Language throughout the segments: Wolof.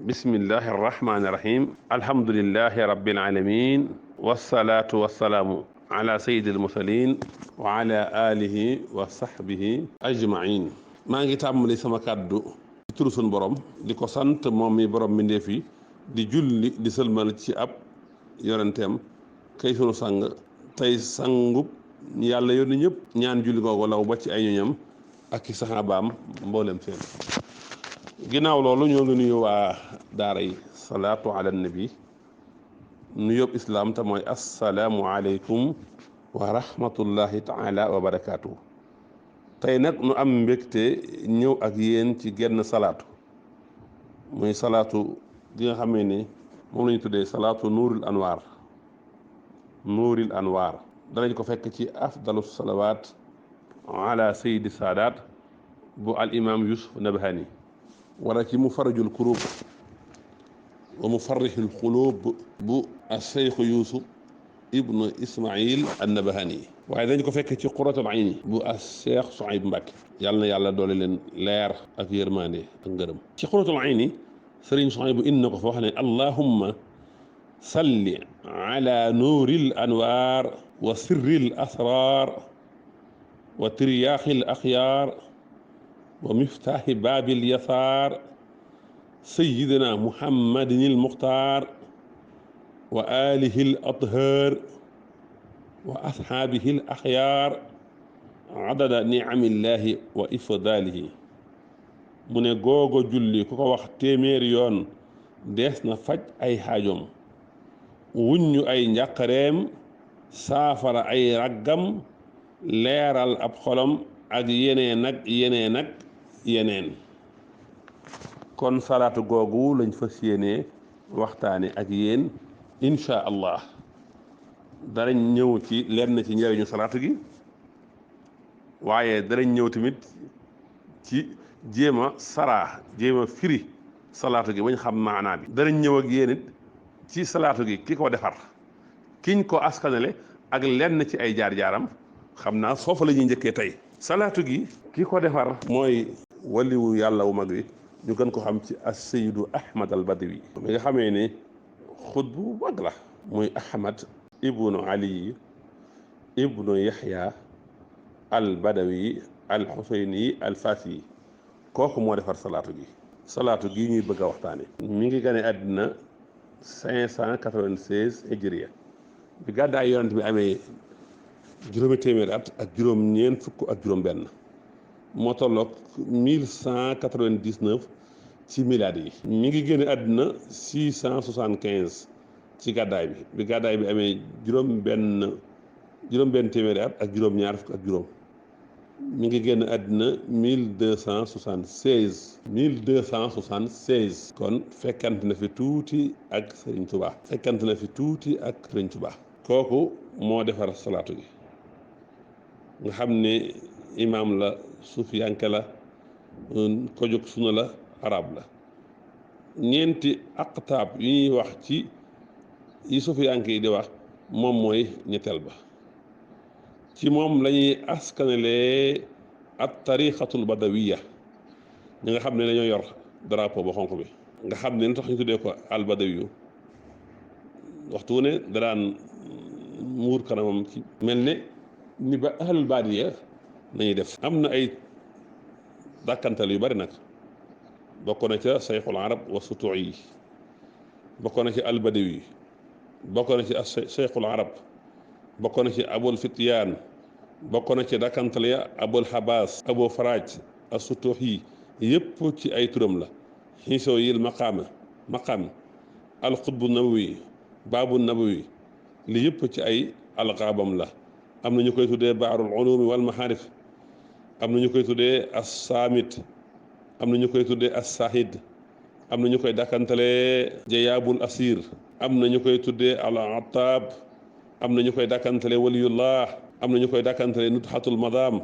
bismillahi arrahmani irrahim alhamdulilahi rabbil alamin wasalaatu wasalaamu ala sayyidil mursalin wa ala alihi wa sahbihi ajmain maa ngi tàmbali sama kàddu ci turu sun borom di ko sant moom mi borom mbindeef yi di julli di sëlmal ci ab yonenteem kay sunu sang tey sangub yàlla yónni ñëpp ñaan julli googu law ba ci ay ñoñam ak i saxaabaam mboolem seen ginnaaw loolu ñoo ngi nuyu waa daara yi salaatu ala nabi nu yóbbu islaam te mooy assalaamu aleykum wa rahmatullahi taala wa barakaatu. tey nag nu am mbégte ñëw ak yéen ci genn salaatu muy salaatu gi nga xamee ne moom la ñu tuddee salaatu nuuril anwaar danañ ko fekk ci afdalu salawaat ala sayyidi saadaat bu al imam Yusuf Nabhani wala ci mufarrijul kurub wa mufarrihul xulub bu as-Seykh Yusuf ibnu Ismail an-Nabhani waaye dañ ko fekk ci qurratul ayni bu as-Seykh Souhaïb Mbacké yàlla na yàlla doole leen leer ak yërmande ak ngërëm ci qurratul ayni sëriñ Souhaïb bu indi na ko fa wax ne allahumma salli ala nuuril anwaar wa sirril asraar wa tiryaaxil axyaar wa miftaaxi baabil yasaar sayyidina muhammadin al-muxtaar wa aalihi al-athaar wa ashaabihi al-axyaar adada nicamillaahi wa ifdaalihi mu ne googo julli ku ko wax téeméeri yoon dees na faj ay xaajoom wuññu ay njàqareem saafara ay raggam leeral ab xolam ak yeneen kon salaatu googu lañ fas yéene waxtaane ak yéen insha allah darañ ñëw ci lenn ci njëriñu salaatu gi waaye darañ ñëw tamit ci jéem a firi salaatu gi bañ xam maanaa bi darañ ñëw ak yéen it ci salaatu gi ki ko defar kiñ ko askanale ak lenn ci ay jaar-jaaram xam naa foofu la ñuy njëkkee tey salaatu gi ki ko defar mooy waliwu yàlla wu mag wi ñu gën ko xam ci as-sayyidu ahmad al badawi mi nga xamee ne xutbu mag la muy ahmad ibnu ali ibnu yahya al badawi al xuseyni al fasi kooku moo defar salaatu gi ñuy bëgg a waxtaane mi ngi gane àddina 596 hijriya bi gàddaay yonent bi amee juróomi téeméeri at ak juróom-ñeent fukk ak juróom-benn moo tolloog 1199 ci milaad yi mi ngi génn àdduna 675 ci gàddaay bi gàddaay bi amee juróom-benn téeméeri at ak juróom-ñaar fukk ak juróom mi ngi génn àdduna 1276 kon fekkante na fi tuuti ak Sëriñ Tuubaa kooku moo defar salaatu gi nga xam ne imaam la sufiyanke la ko jóg suna la arab la ñeenti aqtaab yu ñuy wax ci yi sufiyanke yi di wax moom mooy ñetteel ba ci moom la ñuy askanelee at tariqatul badawiya ñi nga xam ne dañoo yor drapeau ba xonq bi nga xam ne li tax ñu tuddee ko al badawiyu waxtu wu ne daraan muur kanamam ci mel ne ni ba ahlul baadiya nañuy def am na ay dàkkantal yu bari nag bokk na ca sayxul arab wa sutuuyi bokk na ci albadawi bokk na ci sayxul arab bokk na ci abul fityaan bokk na ci dàkkantal ya abul habaas abu faraaj as sutuuyi yépp ci ay turam la xiisoo yil maqaam alxutbu nabawi baabu nabawi li yëpp ci ay alqaabam la am na ñu koy tuddee baarul ulumi wal maharif am na ñu koy tuddee as-saamit am na ñu koy tuddee as-sahid am na ñu koy dàkkantalee jayaabul asir am na ñu koy tuddee al-attaab am na ñu koy dàkkantalee waliyullah am na ñu koy dàkkantalee nuthatul madam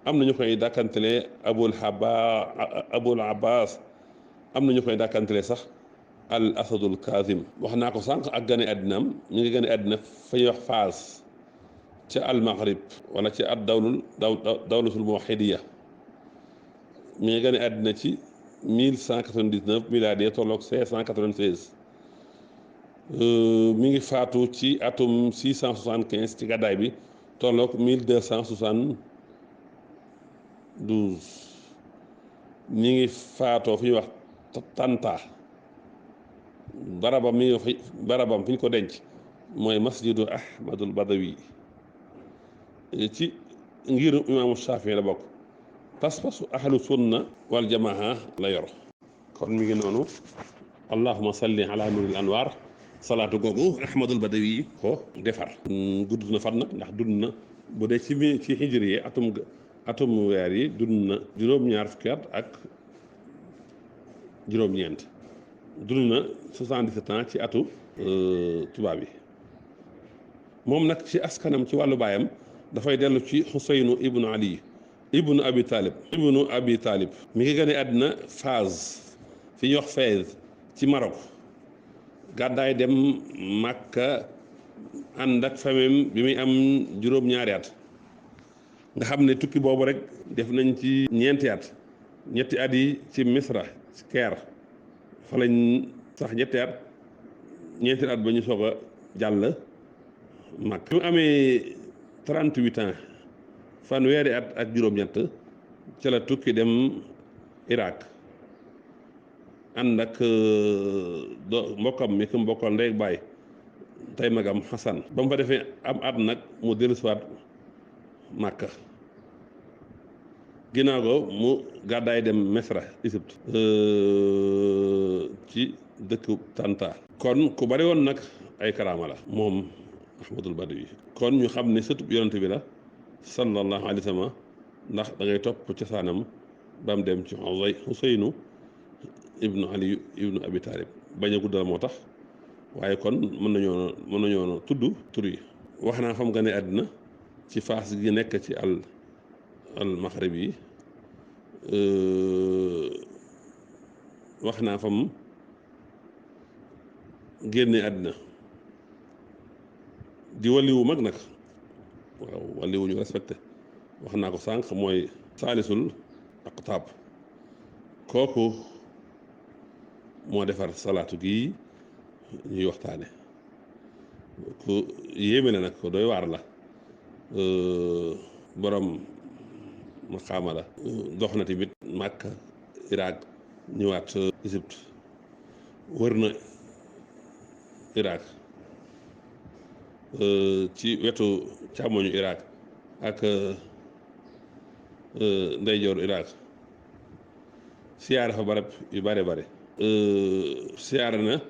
am na ñu koy dàkkantalee abul abbas am na ñu koy dàkkantalee sax al asadul kazim wax naa ko sànq ak gane àddinaam ñu ngi gane àddina fa ñuy wax Faas ca al maghrib wala ci at dawlatul muwahhidiya mi ngi gane àddina ci 1199 miladier tolloog 596 mi ngi faatu ci atum 675 ci gàddaay bi tolloog 1272 mi ngi faatoo fi ñuy wax Tanta barabam fi ñu ko denc mooy masjidu Ahmadul Badawi ci ngirum imaamu Shaafi la bokk pas-pasu ahlu sunna wal jamaa la yor kon mi ngi noonu allahuma salli ala nuril anwar salaatu googu Ahmadul Badawi ko defar gudd na fan nag ndax dund na bu dee ci hijri yi atum weer yi dund na juróom-ñaar fukki at ak juróom-ñeent dund na 77 ans ci atu tubaab yi moom nag ci askanam ci wàllu baayam dafay dellu ci Xuseynu ibnu Ali ibnu Abi Talib mi ngi gane àddina Fès fi ñuy wax Fès ci Maroc gàddaay dem Makka ànd ak famem bi muy am juróom-ñaari at nga xam ne tukki boobu rek def nañ ci ñeenti at ñetti at yi ci Misra ci Caire fa lañ sax ñetti at ñeenti at ba ñu soog a jàll Makka bi mu amee 38 ans fanweeri at ak juróom-ñett ca la tukki dem Irak ànd ak mbokkam mi ku mbokkal ndey ak baay tey magam Xasan ba mu fa defee am at nag mu dellusiwaat Makka ginnaaw ko mu gàddaay dem Misra Égypte ci dëkk Tanta kon ku bari woon nag ay karaama la moom Ahmadul Badawi kon ñu xam ne sëtub yonent bi la sallallahu alayhi wa sallam ndax da ngay topp cosaanam ba mu dem ci Xuseynu ibnu Ali ibnu Abi Talib bañ a guddal moo tax waaye kon mën nañoo tudd tur yi wax naa fam nga ne àddina ci Faas gi nekk ci al Maghrib yi wax naa fam génne àddina di waliwu mag nag waaw waliwu ñu respecté wax naa ko sànq mooy saalisul aqtaab kooku moo defar salaatu gi ñuy waxtaane ku yéeme la nag ko doy waar la borom maqaama la dox na tamit Makka Irak ñëwaat Égypte wër na Irak ci wetu càmmoñu Irak ak ndeyjooru Irak siyaare fa barab yu bare siyaare na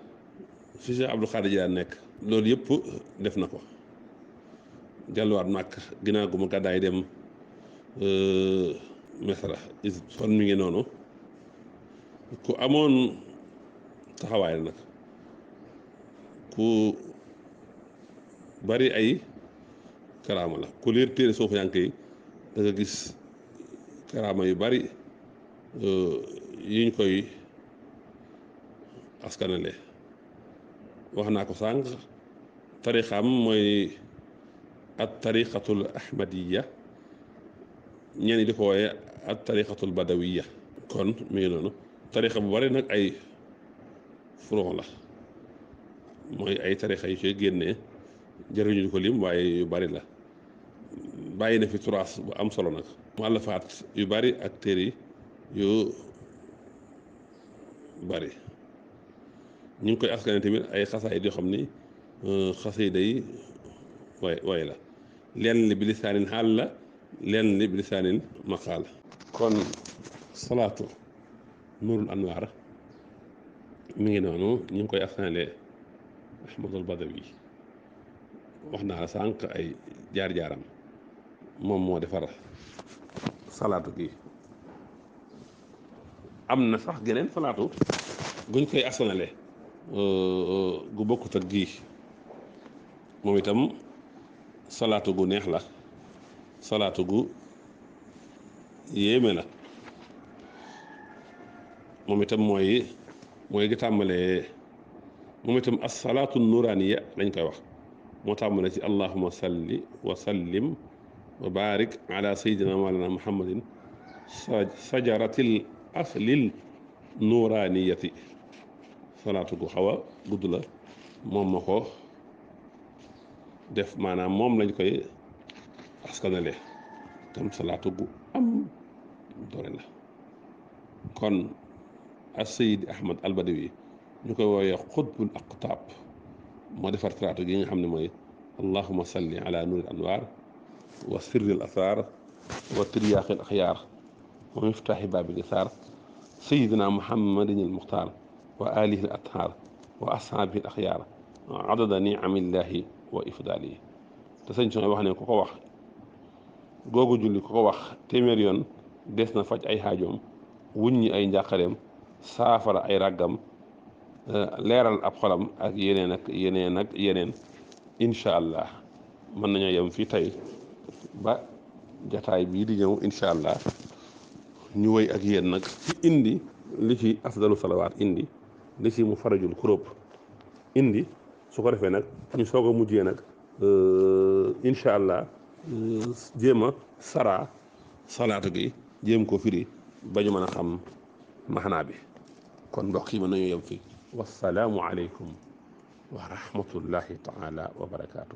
fi Cheikh Abdou Khadir Jilaan nekk loolu yëpp def na ko delluwaat Makka ginnaaw gu mu gàddaay dem Misra Égypte kon mi ngi noonu ku amoon taxawaay nag ku bari ay karaama la ku liir téere suufu yànk yi da nga gis karaama yu bari yuñ koy askanale wax naa ko sànq tariqaam mooy at tariqatul ahmadiya ñenn di ko wooye at tariqatul badawiya kon mi ngi noonu tariqa bu bari nag ay furon la mooy ay tariqa yu koy génnee jëriñu ko lim waaye yu bari la bàyyi na fi turaas bu am solo nag mu àllafaat yu bari ak téere yu bari ñu ngi koy askane tamit ay xasaayid yoo xam ni xasida yi way la leen li bi lisaanin xaal la leen li bi lisaanin maqaal kon salaatu nurul anwaar mi ngi noonu ñu ngi koy askanale Ahmadul Badawi wax naa la sànq ay jaar-jaaram moom moo defar salaatu gi am na sax geneen salaatu guñ koy askanale gu bokkut ak gii moom itam salaatu gu neex la salaatu gu yéeme la moom itam mooy gi tàmbalee moom itam as-salaatu nuraaniya lañ koy wax moo tàmbalee ci allahuma salli wa sallim wa barik ala sayyidina mawlana muhammadin sajaratil aslil nuuraaniyati salaatu gu xaw a gudd la moom ma ko def maanaam moom lañ koy askanale tam salaatu gu am doole la kon as-Sayyid Ahmad al-Badawi ñu koy woowee xutbul aqtaab moo defar salaatu gi nga xam ne mooy allahuma salli ala nuuril anwaar wa sirril asraar wa tiryaaxil axyaar wa miftaaxi baabil yasaar sayyidina muhammadin al muxtaar wa alihi al athaar wa ashaabihi al axyaar adada niamillaahi wa ifdaalihi te sëñ Sonia wax ne ku ko wax googu julli ku ko wax téeméer yoon des na faj ay xaajoom wuññi ay njàqareem saafara ay ràggam leeral ab xolam ak yeneen incha allah mën nañoo yem fii tey ba jataay bii di ñëw incha allah ñu wëy ak yéen nag ci indi li ci afdalu salawaat indi li ci mu farajul kuróob indi su ko defee nag ñu soog a mujjee nag incha allah jéem a sara salaatu gi jéem ko firi ba ñu mën a xam maxanaa bi kon mbokk yi mën nañu yem fii wasalaamu aleykum wa rahmatullahi taala wa barakaatu.